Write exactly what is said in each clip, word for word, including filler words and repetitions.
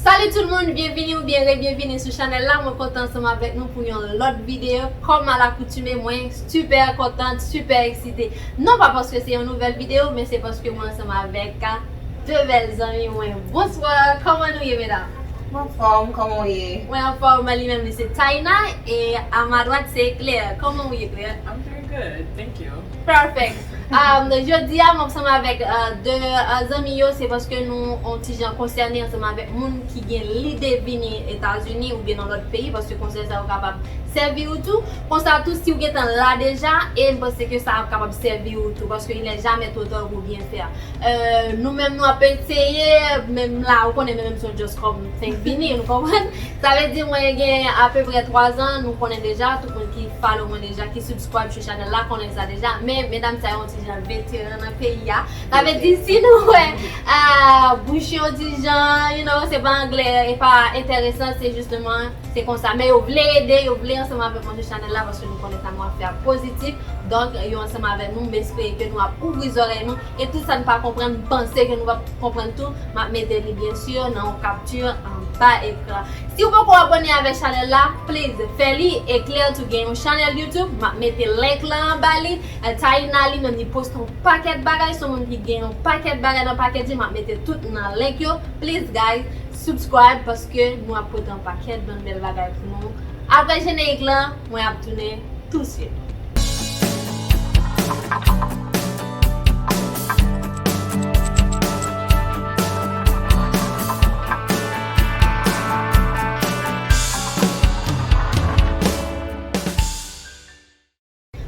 Salut tout le monde, byenvini oubyen rebyenvini sou chanèl la. Mwen kontan ansanm avèk nou pou yon lòt videyo. Kòm alakoutime, mwen super kontan, super eksite. Non pa paske se yon nouvèl videyo, men se paske mwen ansanm avèk de bèl zanmi mwen. Bonswa, kòman nou ye, medam? Mwen anfòm, kòman w ye? Mwen anfòm, li menm li se Taina, e a ma dwat se Claire. Kòman w ye, Claire? I'm doing good, thank you. Perfect. Um, jodi a, m ansanm avèk uh, de uh, zanmi yo, se paske nou on ti jan konsène ansanm avèk moun ki gen lide vini Etazini oubyen nan lòt peyi, paske konsèy sa yo kapab sèvi ou tou. Konsa tou, si w gentan la deja, e m panse ke sa ap kapab sèvi ou tou, paske il n'est jamais trop tard pour bien faire. Euh, nou menm nou ap eseye, menm la, ou konnen, menm si w just kòm fenk vini, nou konprann? Sa vle di, mwen gen apeprè twa zan, nou konnen deja, tout moun ki follow mwen deja, ki subscribe sou chanèl la, konnen sa deja. Men, medam sa yo, yon ti jan veteran nan peyi a. Sa vle di, si nou wè, ah, bouch yo ti jan, you know, se pa anglè, e pa enteresan, se jisteman, se konsa. Men yo vle ede, yo vle ansanm avèk mwen sou chanèl la, paske nou konnen sa nou ap fè a pozitif. Donk, yo ansanm avèk nou, m espere ke nou ap ouvri zòrèy nou. E tout sa n pa konprann, m panse ke nou p ap konprann tou, m ap mete li, byen si, nan yon kapti anba ekran. Si w poko abòne avèk chanèl la, please, fè li. E Claire tou gen yon chanèl YouTube, m ap mete link lan anba li. Eh, Taina li menm, li poste yon pakèt bagay, se yon moun ki gen yon pakèt bagay nan pakèt li, m ap mete tout nan link yo. Please, guys, subscribe, paske nou ap pote yon pakèt bann bèl bagay pou nou. Apre jenerik lan, mwen ap tounen tou swit.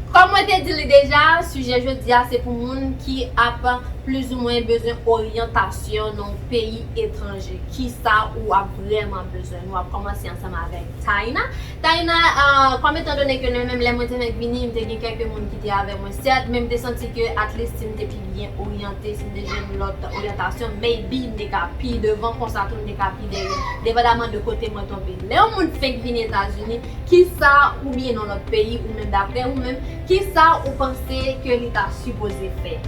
Kòm mwen te di li deja, sijè jodi a se pou moun ki ap plizoumwen bezwen oryantasyon nan yon peyi etranje. Kisa ou ap vrèman bezwen? Nou ap kòmanse ansanm avèk Taina. Taina, ah, kòm etan done ke mwen menm lè mwen te fèk vini, m te gen kèlke moun ki te avè mwen, sèt, men m te santi ke at least si m te pi byen oryante, si m te jwenn lòt oryantasyon, maybe m te ka pi devan, konsa tou m te ka pi dèyè, depandaman de kote mwen tonbe. Lè yon moun fenk vini Etazini, kisa, oubyen nan lòt peyi, ou menm daprè ou menm, kisa ou panse ke li ta sipoze fè?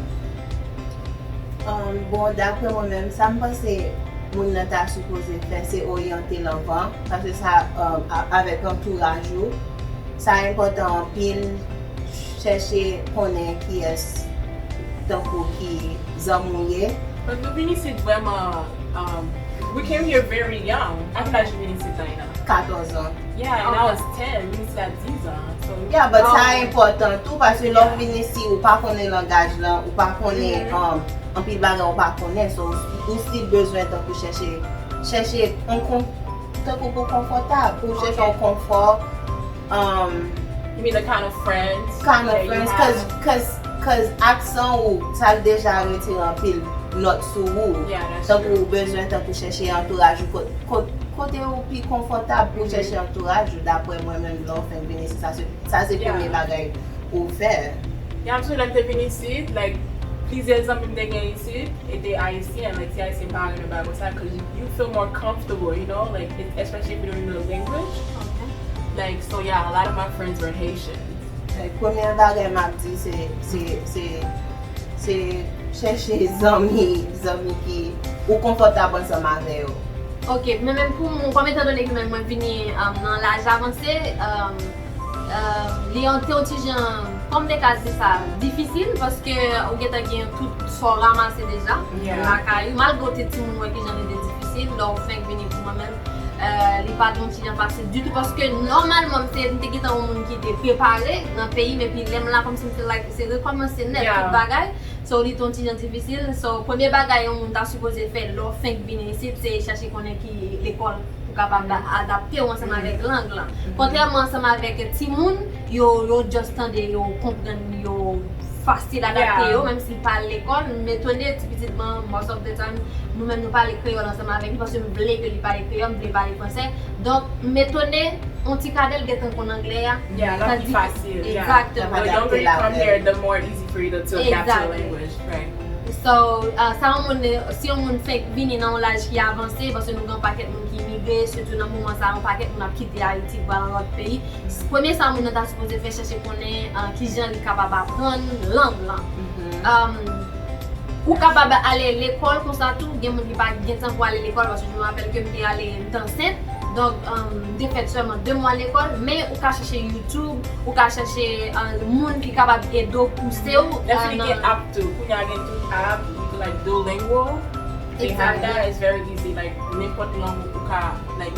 Um, bon, daprè mwen menm, sa m panse moun nan ta sipoze fè, se oryante l anvan, paske sa, um, a- avèk antouraj ou, sa enpòtan anpil, chèche konnen kiyès tankou ki zanmi w ye. But nou vin isit vrèman, um, we came here very young. A ki laj ou vin isit, Taina? Katòz an. Yeah, and I was ten. Vin isit a diz an. So, yeah, but sa enpòtan tou, paske lè w vin isi, ou pa konnen langaj lan, ou pa konnen, um, anpil bagay ou pa konnen. So, ou still bezwen tankou chèche, chèche yon kon- tankou pou konfòtab, pou chèche yon konfò, um, you mean the kind of friends, kind of friends, cause, cause, cause aksan ou, sa deja retire anpil nòt sou ou. Yeah, that's true. Tankou ou bezwen, tankou chèche antouraj ou, kot- kot- kote ou pi konfòtab pou chèche antouraj ou, daprè mwen menm, lè w fenk vini, se sa, se, sa se premye bagay ou fè. Yeah, m sonje lè m te vin isit, like, plizyè zanmi m te gen isit, e te Ayisyen, like, ti Ayisyen pa renmen bagay konsa, 'cause you, you feel more comfortable, you know, like, it, especially if you don't know the language. Like, so yeah, a lot of my friends were Haitian. Like, premye bagay m ap di, se, se, se, se chèche zanmi, zanmi ki ou konfòtab ansanm avè yo. Ok, men menm pou mwen, kòm etan done ke menm mwen vini, um, nan laj avanse, um, um, li an te yon ti jan, kòm te ka di sa, difisil, paske ou gentan gen tout sa w ranmase deja lakay ou, malgre w te timoun, wè ki jan li te difisil, lè w fenk vini pou mwen menm, eh, li pa t yon ti jan fasil ditou, paske nòmalman, m se, m te gentan yon moun ki te prepare nan peyi m, epi lè m la, kòmsi m te like, se rekòmanse nèt tout bagay. So, li te yon ti jan difisil. So, premye bagay yon moun ta sipoze fè lè w fenk vini isit, se chèche konnen ki lekòl pou kapab adapte w ansanm avèk lang lan. Kontrèman ansanm avèk timoun, yo, yo just tande, yo konprann, yo fasil adapte yo, menm si l pa al lekòl. M etone ti pitit mwen, most of the time, nou menm nou pale kreyòl ansanm avèk li, paske m vle ke li pale kreyòl, m vle pale fransè. Donk, m etone, yon ti kadè l gentan konn anglè a. Yeah, l ap pi fasil, yeah. Exactement. The younger you come here, the more easy for you to, to adapt to the language, right? So, uh, sa yon moun, si yon moun fenk vini nan yon laj ki avanse, paske nou gen yon pakèt moun ki imigre, sitou nan moman sa, yon pakèt moun ap kite Ayiti pou al nan lòt peyi. Premye sa moun nan ta sipoze fè, chèche konnen, uh, kijan li kapab aprann lang lan. Um, Ou kapab ale lekòl konsa tou, gen moun ki pa gen tan pou ale lekòl, paske je me rappelle ke m te ale, m te ansent, donk, um, m te fè sèlman de mwa lekòl, men ou ka chèche YouTube, ou ka chèche, uh, moun ki kapab ede w, pouse w, Definitely gen app tou. Kounye a gen tout app, you can like Duolingo. They have that. It's very easy. Like nenpòt lang ou ka like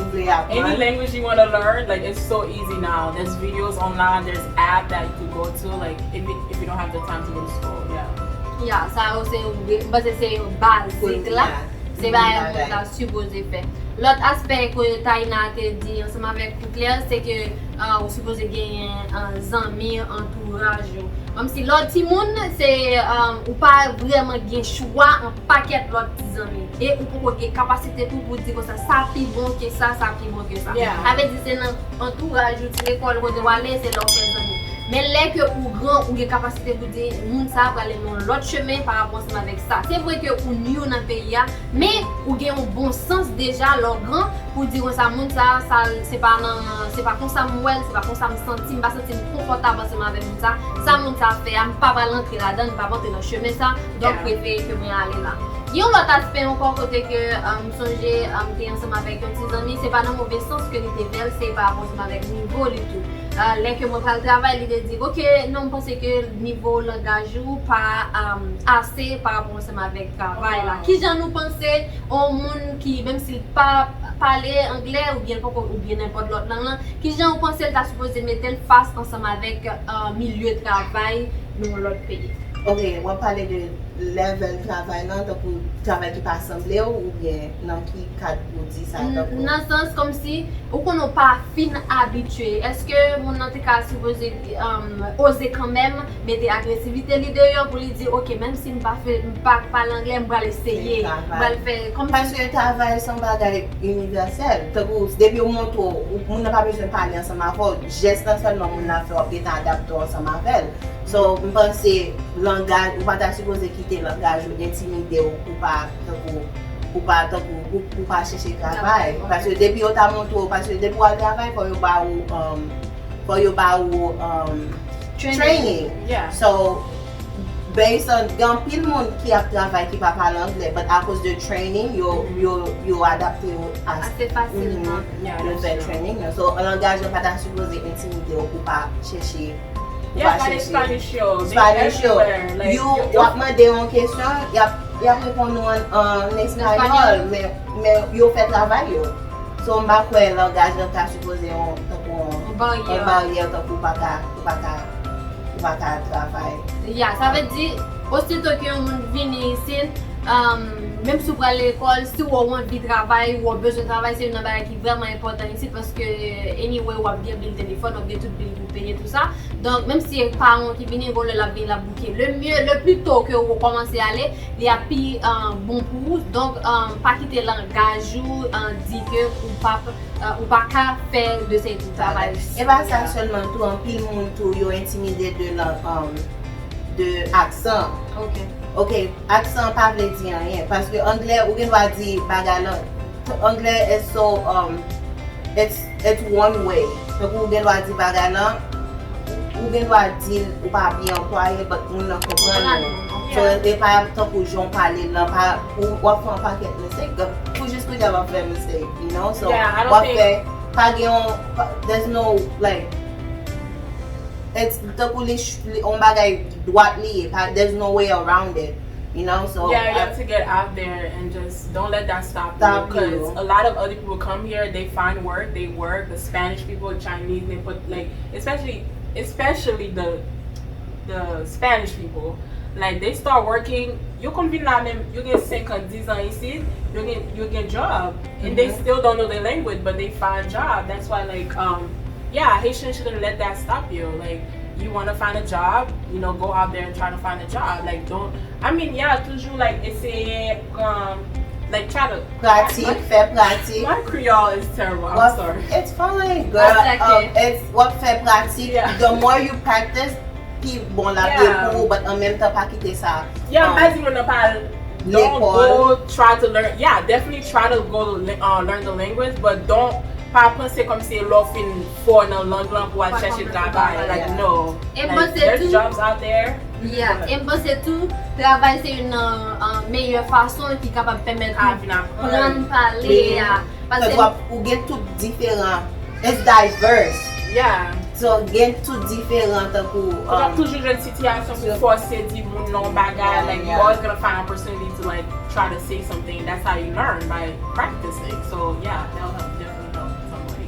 any language you want to learn, like it's so easy now. There's videos online, there's app that you could go to, like if you, if you don't have the time to go to school, yeah. Ya, sa yo se, m panse se bazik la. Se bagay moun ta sipoze fè. Lòt aspè ke Taina te di ansanm avèk Claire, se ke uh, ou sipoze genyen uh, zanmi, antouraj ou. Menm si lòt timoun, se um, ou pa vrèman gen chwa an pakèt lòt ti zanmi. E ou poko gen kapasite tou pou di konsa sa pi bon ke sa, sa pi bon ke sa. Sa vle di se nan antouraj ou, ti lekòl kote w ale, se la w fè zanmi. Men lè ke ou gran, ou gen kapasite pou di moun sa a prale nan yon lòt chemen pa rapò ansanm avèk sa. Se vre ke ou new nan peyi a, men ou gen yon bon sans deja lè w gran pou di konsa moun sa a, sa se pa nan, se pa konsa m wè l, se pa konsa m santi m, pa santi m konfòtab ansanm avèk moun sa a. Sa moun sa a fè a, m pa pral antre ladan l, m p ap antre nan chemen sa, donk prefere ke mwen ale la. Gen yon lòt aspè ankò kote ke uh, m sonje uh, m te ansanm avèk yon ti zanmi, se pa nan move sans ke li te bèl, se pa rapò ansanm avèk nivo li tou. Uh, lè ke mwen pral travay, li te di, ok, non, m panse ke nivo langaj ou pa um, ase pa rapò ansanm avèk travay la. Kijan nou panse yon moun ki, menm si l pa pale anglè oubyen l poko, oubyen nenpòt lòt lang lan, kijan ou panse l ta sipoze mete l fas ansanm avèk uh, milye travay nan yon lòt peyi? Ok, w ap pale de level travay lan, tankou travay ki pa sanble w, oubyen nan ki kad ou di sa, tankou? Nan sans kòmsi ou konnen w pa fin abitye, èske moun nan te ka sipoze um, oze kanmenm mete agresivite li deyò pou li di, ok, menm si m pa fè, m pa pale anglè, m pral eseye, m pral fè kòmsi. Paske travay se yon bagay inivèsèl. Tankou depi yo montre w, moun nan pa bezwen pale ansanm avè w, jès lan sèlman moun nan fè w ap gentan adapte w ansanm avè l. So, m panse langaj, ou pa ta sipoze kite langaj ou entimide w pou pa, tankou, pou pa, tankou, pou, pou pa chèche travay. Paske depi yo ta montre w, paske depi w al travay, fò yo ba ou, um, fò yo ba ou, um, training. So, based on, gen anpil moun ki ap travay ki pa pale anglè, but akoz de training, yo, yo, yo adapte yo ase fasilman. Yo fè training nan. So, langaj lan pa ta sipoze entimide w pou pa chèche. Ou pa chèche. Spanish yo. Yo, w ap mande yon kesyon, y ap, y ap reponn ou an, an espayòl, men, men yo fè travay yo. So, m pa kwè langaj lan ta sipoze yon, tankou yon, yon baryè, tankou w pa ka, ou pa ka, ou pa ka travay. Ya, sa vle di, osito ke yon moun vini isit, um, menm si w pral lekòl, si w anvi travay, w bezwen travay, se youn nan bagay ki vrèman enpòtan isit, paske anyway, w ap gen bil telefòn, w ap gen tout bil pou peye, tou sa. Donk, menm si se paran w ki vini, gon lè l ap vini, l ap bouke. Le mieux, le plus tôt ke ou kòmanse ale, li ap pi uh, bon pou ou. Donk, uh, pa kite langaj ou uh, di ke ou p ap, uh, ou pa ka fè de seri de travay. E pa sa sèlman tou, anpil moun tou, yo entimide de lang, um, de aksan. Ok. Ok, aksan pa vle di anyen. Paske anglè, ou gen dwa di bagay lan, anglè is so, um, it's, it's one way. Tankou ou gen dwa di bagay lan, ou gen dwa di l ou pa byen anplwaye, but moun nan konprann ou. So, e pa tankou jan w pale l lan, pa, ou, w ap fè yon pakèt mistake. Pou jis kounye a w ap fè mistake, you know? So, w ap fè, pa gen yon, there's no, like, it's, tankou li, li, yon bagay dwat li ye, pa, there's no way around it. You know, so yeah, you have to get out there and just don't let that stop you. Because a lot of other people come here, they find work, they work. The Spanish people, Chinese, they put like, especially, especially the the Spanish people, like they start working. Yo konn vin la menm, yo gen senk an, dis an isit, yo gen, yo gen job, and they still don't know the language, but they find job. That's why, like, um, yeah, Haitians shouldn't let that stop you. Like, you want to find a job, you know, go out there and try to find a job. Like, don't, I mean, yeah, toujou, like, eseye pran, like, try to pratik, fè pratik. My Creole is terrible. I'm sorry. It's fine, girl. Um, it's, w ap fè pratik. The more you practice, pi bon l ap ye pou ou, but an menm tan pa kite sa. Yeah, m pa di moun nan pa al, don't go try to learn. Yeah, definitely try to go uh, learn the language, but don't pa panse kòmsi lè w fin fò nan lang lan pou al chèche travay. Like, no. Like, there's jobs out there. Yeah, e m panse tou, travay se youn nan uh, meyè fason ki kapab pèmèt ou pran pale a. Paske w gen tout diferan, it's diverse. Yeah. So gen tout diferan tankou. Ou ap toujou jwenn sitiyasyon pou fòse di moun nan yon bagay, like you always gonna find opportunity to like try to say something. That's how you learn, by practicing. So yeah, that'll help, definitely help somebody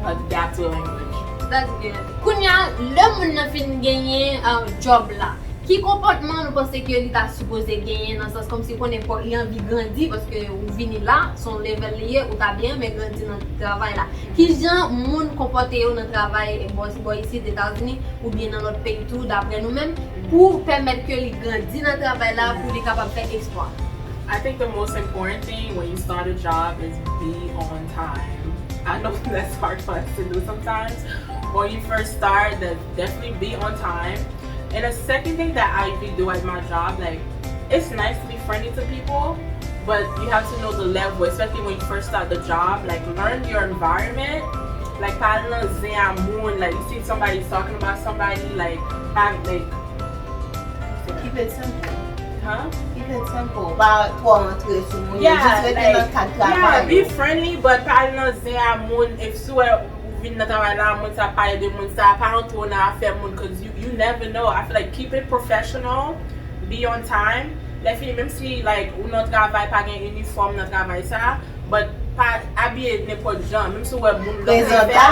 adapt to a language. That's good. Kounye a, lè moun nan fin genyen uh, job la, ki konpòtman nou panse ke li ta sipoze genyen nan sans kòmsi konnen li anvi grandi paske ou vini la, se yon level li ye, ou ta byen renmen grandi nan travay la. Kijan moun konpòte yo nan travay bò bò isit Etazini oubyen nan lòt peyi tou dapre nou menm pou pèmèt ke li grandi nan travay la pou li kapab fè eksplwa? I think the most important thing when you start a job is be on time. I know that's hard for us to do sometimes. When you first start, that definitely be on time. And the second thing that I usually do at my job, like, it's nice to be friendly to people, but you have to know the level, especially when you first start the job. Like, learn your environment. Like, pa al nan zen a moun. Like, you see somebody talking about somebody, like, have, like, Keep it simple. Huh? Keep it simple. Pa twò antre sou moun yo. Jis rete nan kad travay. Be friendly, but pa al nan zen a moun. If si w vin nan travay la, moun sa pale de moun sa, pa antre nan afè moun, cause you, you never know. I feel like keep it professional, be on time. Lè fini, menm si like ou nan travay, pa gen inifòm nan travay sa, but pa abiye nenpòt jan, menm si w wè moun lòt fè,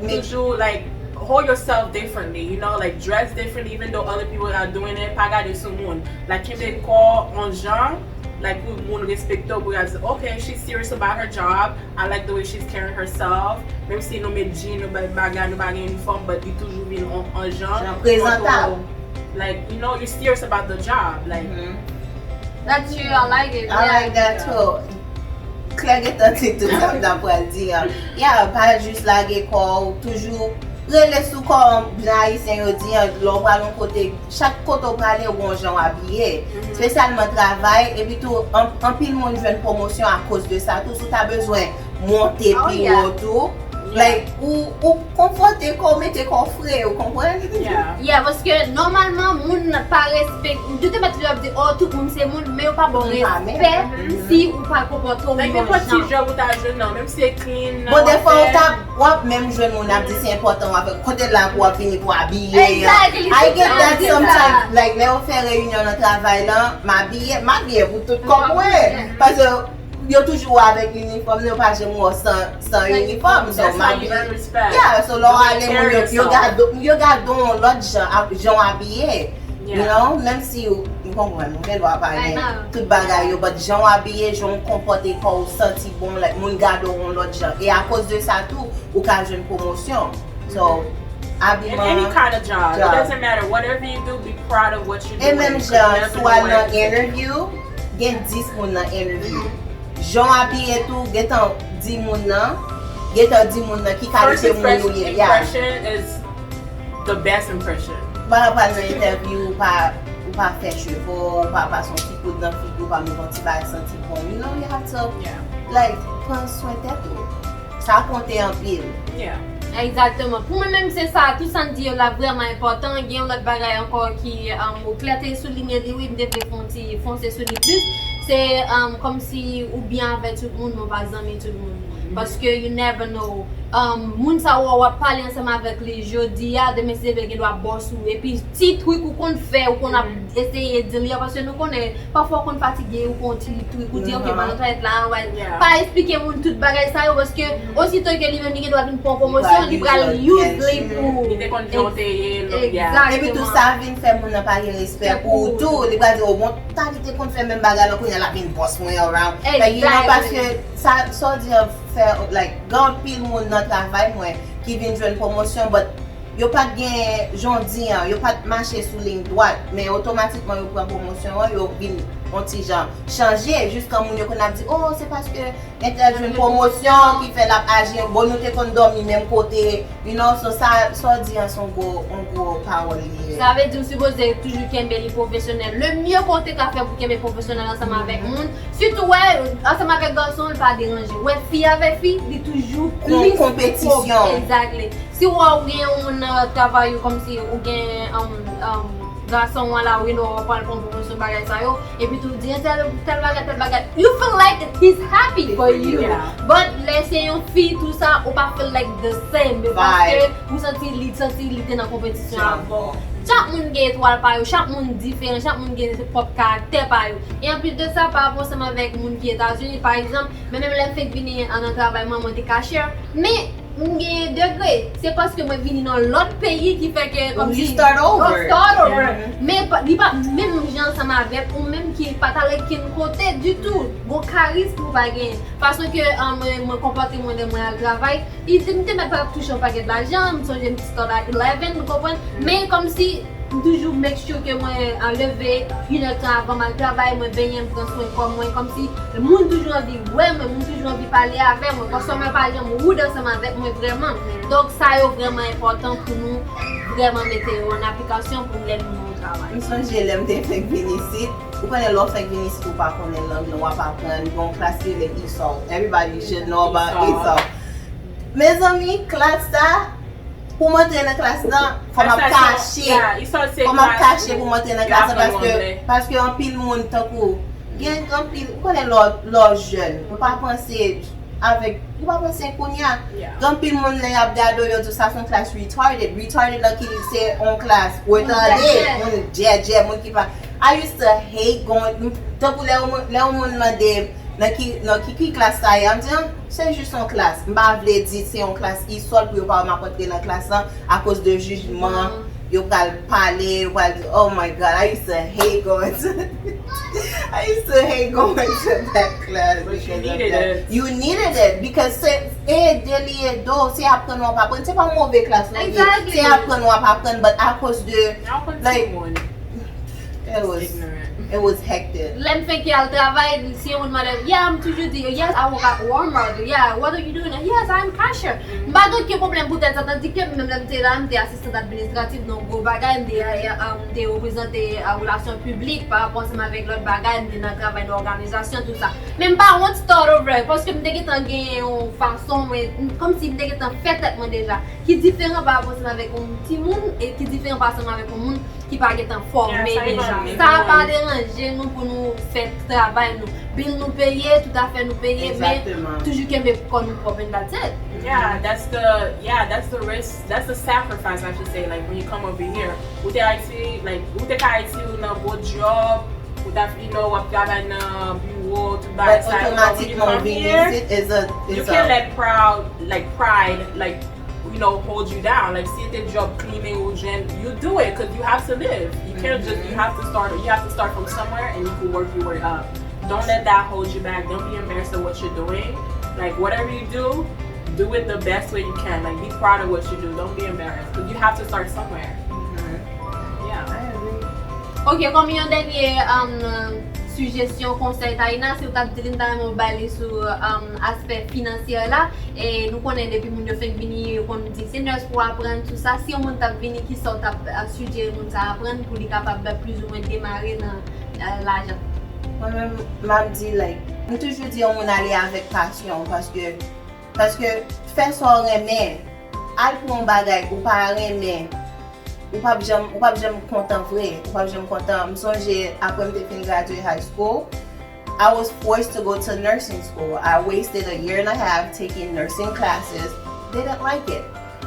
toujou like hold yourself differently, you know, like dress differently even though other people are doing it, pa gade sou moun, like kenbe kò w yon jan, like pou moun respekte w, pou y a di, okay, she's serious about her job, I like the way she's carrying herself, menm si nou met jean, nou bay bagay, nou pa gen inifòm, but li toujou vin yon jan prezentab. Like, you know, you're serious about the job, like. That's true, I like it. I like that too. Klè gentan di tout sa m ta pral di an. Yeah, pa jis lage kò w, toujou rele sou kò w, jan ayisyen yo di an, lè w pral yon kote, chak kote w prale, ou gon jan w abiye. Espesyalman travay, epi tou, anpil moun jwenn pwomosyon akoz de sa tou. Si w ta bezwen monte pi wo tou, like, ou, ou konfòte kò w, mete kò w fre, ou konprann? Yeah. Yeah, paske nòmalman moun pa respekte, yo te mèt ap di, oh, tout moun se moun, men yo pa ba w respè si ou pa konpòte w yon jan. Job ou ta jwenn nan, menm si e clean nan. Bon, defwa ou ta, w ap menm jwenn moun ap di se enpòtan w ap kote la pou w ap vini pou abiye. Exactly. I get that sometimes. Like, lè yo fè reyinyon nan travay lan, m abiye, m abiye pou tout kò mwen. Paske yo toujou avèk inifòm, yo pa janm wè w san, san inifòm. So, m abiye. Yeah, so lè w ale moun yo, yo gade, yo gade w yon lòt jan, jan w abiye. You know, menm si ou konprann, ou gen dwa pa gen tout bagay yo, but jan w abiye, jan w konpòte kò w, santi bon, like, moun gade w yon lòt jan. E akoz de sa tou, ou ka jwenn pwomosyon. So, abiman. Any kind of job. It doesn't matter. Whatever you do, be proud of what you do. E menm jan, si w al nan interview, gen dis moun nan interview. Jan w abiye tou, gentan di moun nan, gentan di moun nan ki kalite moun ou ye. First impression is the best impression. Ou pa ka pral nan entèvyou, ou pa, ou pa fè cheve w, ou pa pase yon ti poud nan figi w, ou pa met yon ti bagay ki santi bon. You know, you have to, like, pran swen tèt ou. Sa konte anpil. Yeah. Egzakteman. Pou mwen menm, se sa. Tout sa n di yo la vrèman enpòtan. Gen yon lòt bagay ankò ki um, ou klè te soulinye li, wi, m te vle fè yon ti fonse sou li plis. Se um, kòmsi ou byen avèk tout moun, men w pa zanmi tout moun. Paske you never know. Um, moun sa w ap pale ansanm avèk li jodi a, demen si Dye vle, gen dwa bòs ou. Epi ti trik ou konn fè, ou konn ap eseye di li an, paske nou konnen pafwa ou konn fatige, ou fè yon ti trik, ou di, ok, m al nan twalèt la, pa esplike moun tout bagay sa yo, paske osito ke li menm li gen dwa vin pran pwomosyon, li pral use li pou. Li te konn jan w te ye, Epi tou sa vin fè moun nan pa gen respè pou ou tou. Li pral di, o bon, ta li te konn fè menm bagay la, kounye a l ap vin bòs mwen around. Like, you know, paske sa, sa w di an fè, like, gen anpil moun nan travay mwen ki vin jwenn pwomosyon, but yo pa t gen, jan w di an, yo pa t mache sou liy dwat, men otomatikman yo pran pwomosyon an, yo vin yon ti jan chanje, jiska moun yo konn ap di, o, se paske entèl jwenn pwomosyon ki fè l ap aji, bon, nou te konn dòmi menm kote, you know, so sa, sa w di an se yon gwo, yon gwo pawòl li ye. Sa vle di ou sipoze toujou kenbe li pwofesyonèl. Le mieux ke w te ka fè pou kenbe pwofesyonèl ansanm avèk moun, sitou wè, ansanm avèk gason, li pa deranje. Wè fi avèk fi, li toujou plis konpetisyon. Exactly. Si w wè ou gen yon moun nan travay ou kòmsi ou gen um, um, gason an la, wi, non, w pral pran pwomosyon, bagay sa yo, epi tou di entèl tèl bagay, tèl bagay. You feel like he's happy for you. But lè se yon fi, tou sa, ou pa feel like the same. Paske ou santi li, santi li te nan konpetisyon avè w. Chak moun gen etwal pa yo, chak moun diferan, chak moun gen pwòp karaktè pa yo. E anplis de sa, pa rapò ansanm avèk moun ki Etazini, pa egzanp, men menm lè m fenk vini an nan travay mwen, mwen te kachè, men m gen degre. Se paske mwen vini nan lòt peyi ki fè ke kòmsi start over. Men li pa menm jan ansanm avèk ou menm ki pa t al okenn kote ditou. Gon karizm ou pa genyen. Fason ke mwen, mwen konpòte mwen lè mwen al travay, li te, m te mèt pa t ap touche yon pakèt lajan, m sonje m start at eleven, ou konprann? Men kòmsi m toujou make sure ke mwen leve inèdtan avan m al travay, mwen benyen, m pran swen kò mwen, kòmsi moun toujou anvi wè mwen, moun toujou anvi pale avè mwen, kòstomè pa janm rude ansanm avèk mwen vrèman. Donk sa yo vrèman enpòtan pou nou vrèman mete yo an aplikasyon pou lè nou nan yon travay. M sonje lè m te fenk vin isit, ou konnen lè w fenk vin isit ou pa konnen lang nan, w ap aprann, gen yon klas ki rele ESOL. Everybody should know about ESOL. Mezanmi, klas sa, pou m antre nan klas lan, fò m ap kache. Fò m ap kache pou m antre nan klas lan paske, paske anpil moun tankou, gen anpil, ou konnen lè w, lè w jèn, ou pa panse avèk, ou pa panse kounye a. Gen anpil moun lè y ap gade w, yo di w sa se yon klas retarded. Retarded lan ki se yon klas retade, moun djèdjè, moun ki pa. I used to hate going, tankou lè yon moun, lè yon moun mande nan ki, nan ki, ki klas sa ye? M di, ah, se jis yon klas. M pa vle di se yon klas ESOL pou yo pa wè m ap antre nan klas lan akoz de jijman. Yo pral pale, yo pral di, oh my God, I used to hate going to, I used to hate going to that class because of that. You needed it because se ede li ede w, se aprann w ap aprann. Se pa move klas non, se aprann w ap aprann, but akoz de, like, it was, it was hectic. Lè m fenk al travay, si yon moun mande, yeah, m toujou di yo, yes, I work at Walmart. Yeah, what are you doing? Yes, I'm cashier. M pa gen okenn pwoblèm poutèt sa, tandike menm lè m te la, m te asistant administratif nan yon gwo bagay, m te, um, m te reprezante, uh, relasyon piblik pa rapò ansanm avèk lòt bagay, m te nan travay nan òganizasyon, tout sa. Men m pa wont start over, paske m te gentan gen yon fason, mwen, kòmsi m te gentan fè tèt mwen deja, ki diferan pa rapò ansanm avèk yon timoun, e ki diferan pa ansanm avèk yon moun ki pa gentan fòme deja. Sa pa deranje nou pou nou fè travay nou. Bil nou peye, tout afè nou peye, men toujou kenbe kò nou pwòp and that's it. Yeah, that's the, yeah, that's the risk, that's the sacrifice, I should say, like, when you come over here. Ou te Ayiti, like, ou te ka Ayiti, ou nan gwo job, ou ta, you know, w ap travay nan biwo, tout bagay sa yo, but when you come here, you can't let proud, like, pride, like, you know, hold you down. Like, si se te job cleaning ou jwenn, you do it, 'cause you have to live. You can't just, you have to start, you have to start from somewhere and you can work your way up. Don't let that hold you back. Don't be embarrassed of what you're doing. Like, whatever you do, do it the best way you can. Like, be proud of what you do. Don't be embarrassed, 'cause you have to start somewhere. Yeah. I agree. Ok, kòm yon dènye, um, sijesyon, konsèy, Taina, si w t ap di li, m ta renmen w bay li sou, um, aspè finansyè la. E nou konnen depi moun yo fenk vini, yo konn di se nurse pou aprann sou sa. Si yon moun t ap vini, kisa w t ap, uh, sijere moun sa aprann pou li kapab plizoumwen demare nan, uh, lajan? Mwen menm, m ap di, like, m toujou di yon moun ale avèk pasyon, paske, paske fè sa w renmen, al pou yon bagay ou pa renmen, ou p ap janm, ou p ap janm kontan vre, ou p ap janm kontan. M sonje, apre m te fin gradye high school, I was forced to go to nursing school. I wasted a year and a half taking nursing classes. Didn't like it.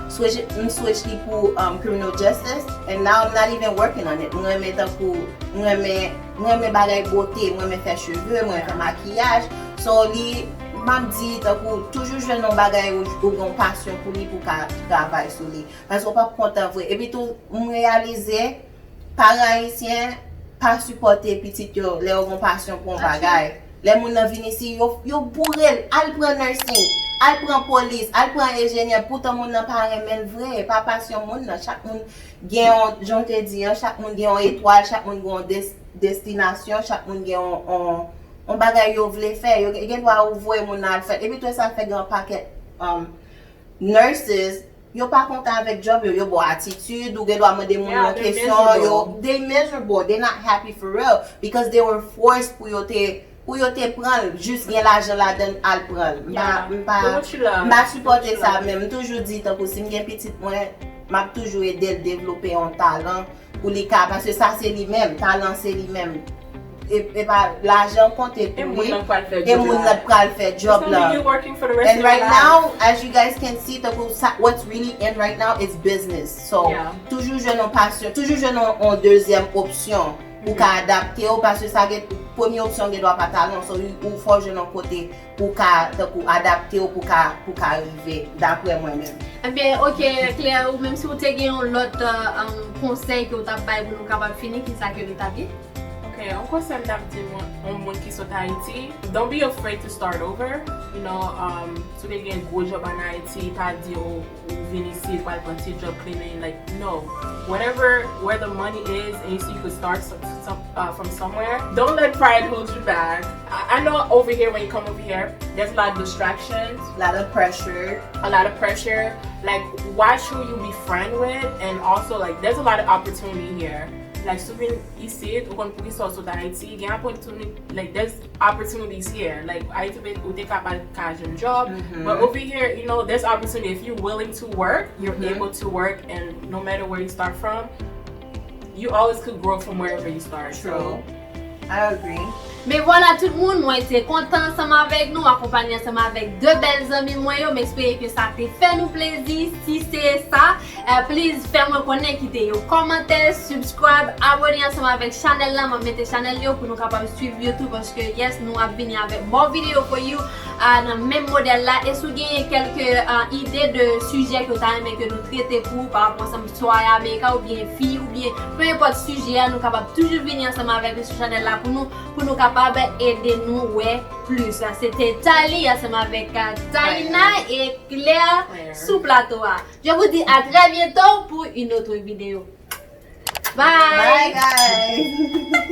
Switch, m switch li pou, um, criminal justice, and now I'm not even working on it. M renmen tankou, m renmen, m renmen bagay bote, m renmen fè cheve, m renmen fè makiyaj. So, li, m ap di, tankou, toujou jwenn yon bagay ou, ou gen yon pasyon pou li, pou ka travay sou li. Paske w p ap kontan vre. Epi tou, m reyalize, paran ayisyen pa sipòte pitit yo lè yo gen pasyon pou yon bagay. Lè moun nan vin isi, yo, yo boure l, al pran nursing, al pran polis, al pran enjenyè, poutan moun nan pa renmen l vre, e pa pasyon moun nan. Chak moun gen yon, jan w te di an, chak moun gen yon etwal, chak moun gen yon des-, destinasyon, chak moun gen yon, yon, yon bagay yo vle fè. Yo gen, gen dwa ou voye moun nan al fè l. Epi tou sa fè gen yon pakèt, um, nurses, yo pa kontan avèk job yo, yo ba w atitid, ou gen dwa mande moun yon kesyon, yo, they miserable, they not happy for real, because they were forced pou yo te, pou yo te pran l, jis gen lajan ladan l al pran l. M pa, m pa, m pa sipòte sa, men m toujou di, tankou si m gen pitit mwen, m ap toujou ede l devlope yon talan, pou li ka, paske sa se li menm, talan se li menm. E, e pa lajan konte pou li, e moun nan pral fè job la. And right now, as you guys can see, tankou sa, what's really in right now is business. So, toujou jwenn yon pasyon, toujou jwenn yon dezyèm opsyon pou ka adapte w, paske sa gen, premye opsyon gen dwa pa talan, so ou fò jwenn yon kote pou ka, tankou, adapte w pou ka, pou ka rive, daprè mwen menm. Ebyen, ok, Claire, ou menm si ou te gen yon lòt konsèy ke ou t ap bay pou nou kapab fini, kisa ke li t ap ye? Ok, yon konsèy m t ap di yon moun ki sot Ayiti, don't be afraid to start over. You know, um, si w te gen gwo job an Ayiti, pa di ou, ou vin isi, ou pral pran ti job cleaning, like, no. Whatever, where the money is, and you see you could start some, some, uh, from somewhere, don't let pride hold you back. I, I know over here, when you come over here, there's a lot of distractions, a lot of pressure, a lot of pressure. Like, watch who you befriend with, and also, like, there's a lot of opportunity here. Like, si w vin isit, ou konn poukisa w sot Ayiti, gen opportunity, like, there's opportunities here. Like, Ayiti, ou te ka pa ka jwenn job, but over here, you know, there's opportunity. If you're willing to work, you're able to work, and no matter where you start from, you always could grow from wherever you start. So, I agree. Men vwala tout moun, mwen te kontan ansanm avèk nou, akonpanye ansanm avèk de bèl zanmi mwen yo, m espere ke sa te fè nou plezi. Si se sa, eh, please fè mwen konnen, kite yon kòmantè, subscribe, abone ansanm avèk chanèl la, mwen mete chanèl yo pou nou kapab swiv yo tou, paske yes, nou ap vini avèk more video for you, ah, nan menm modèl la. E si w genyen kèlke, ah, ide de sijè ke w ta renmen ke nou trete pou ou pa rapò ansanm swa Amerika oubyen fi oubyen peu importe sijè a, nou kapab toujou vini ansanm avèk nou sou chanèl la pou nou, pou nou kapab ede nou wè plis. Se te Thalie ansanm avèk, ah, Taina e Claire sou plato a. Je vous dis à très bientôt pour une autre vidéo. Bye! Bye, guys!